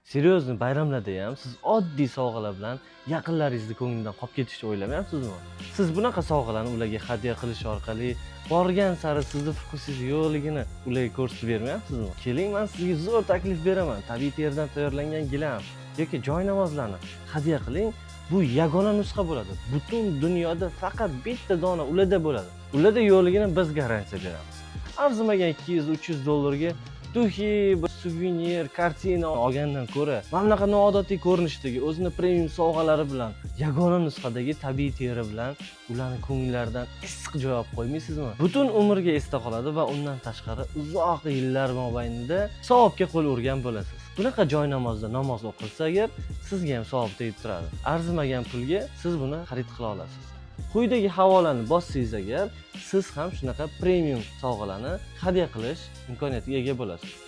Серьезно, bayramlarda ham siz oddiy sovg'alar bilan yaqinlaringizni ko'nglidan qolib ketishni o'ylamayapsizmi? Siz bunaqa sovg'alarni ularga hadya qilish orqali borgan sari sizni вкус ingiz yo'qligini ularga ko'rsatib bermayapsizmi? Keling, man sizga zo'r taklif beraman. Tabiiy teridan tayyorlangan gilam yoki joy namozlarni hadya qiling. Bu yagona nusxa bo'ladi. Butun dunyoda faqat bitta dona ularda bo'ladi. Ularda yo'qligini biz garantiya beramiz. Arzimagan 200-300 dollarga духи, bir suvenir, kartina olgandan ko'ra, mana bunaqa noodatiy ko'rinishdagi, o'zini premium sovg'alari bilan, yagona nusxadagi tabiiy teri bilan ularni ko'ngillaridan issiq joy olib qo'ymaysizmi? Butun umrga esda qoladi va undan tashqari uzoq yillar mobaynida savobga qo'l urgan bo'lasiz. Bunaqa joy namozda namoz o'qilsa agar, sizga ham savob tegib turadi. Arzimagan pulga siz buni xarid qila olasiz. Quyidagi havolani bossangiz agar, siz ham shunaqa premium sovg'alarni hadya qilish imkoniyatiga ega bo'lasiz.